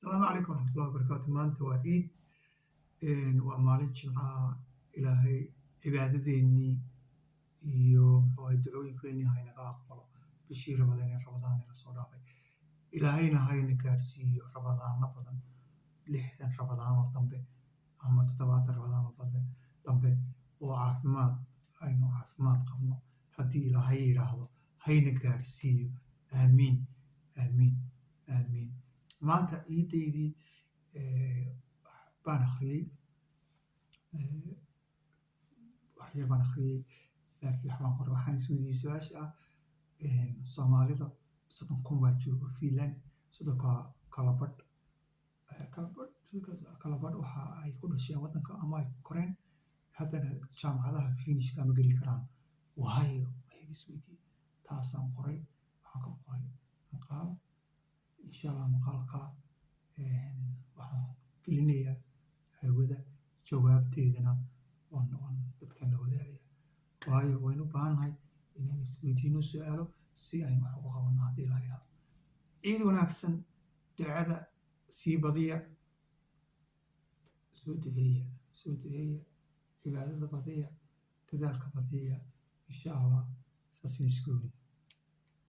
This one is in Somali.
Asalaamu calaykum waraxmatullahi wabarakaatu. Maanta waa ciid, waa maalin Jimcaha. Ilaahay cibaadadeennii iyo, muxuu ahay, ducooyinkeennii ha inaga aqbalo. Bishii Rabadaan ee Rabadaan ina soo dhaafay, Ilaahayna hayna gaadhsiiyo Rabadaano badan, 60 Rabadaan oo dambe ama 70 Rabadaan oo dambe oo caafimaad aynu caafimaad qabno, haddii Ilaahay yidhaahdo, hayna gaadhsiiyo. Aamiin, aamiin, aamiin. Maanta ciiddaydii baan akhriyey, wax yar baan akhriyey, laakiin wax baan qoray. Waxaan isweydiiyey su-aasha ah: Soomaalida 30,000 baa jooga Finland. 30ka kala badh waxa ay ku dhasheen waddanka ama ay ku koreen, haddana jaamacadaha Finishka ma geli karaan. Waayo ayaan isweydiiyey. Taasaan qoray, waxaan ka qoray maqaal. Insha Allah maqaalka waxaan gelinayaa hawada, jawaabteedana waan dadkan la wadaagaya, waayo waynu u baahannahay inaynu isweydiino su-aalo si aynu wax uga qabanno, haddii la yidhahdo. Ciid wanaagsan. Ducada sii badiya, soo duceeya, soo duceeya, cibaadada badiya, dadaalka badiya, insha Allah. Saasaynu isku ognahay.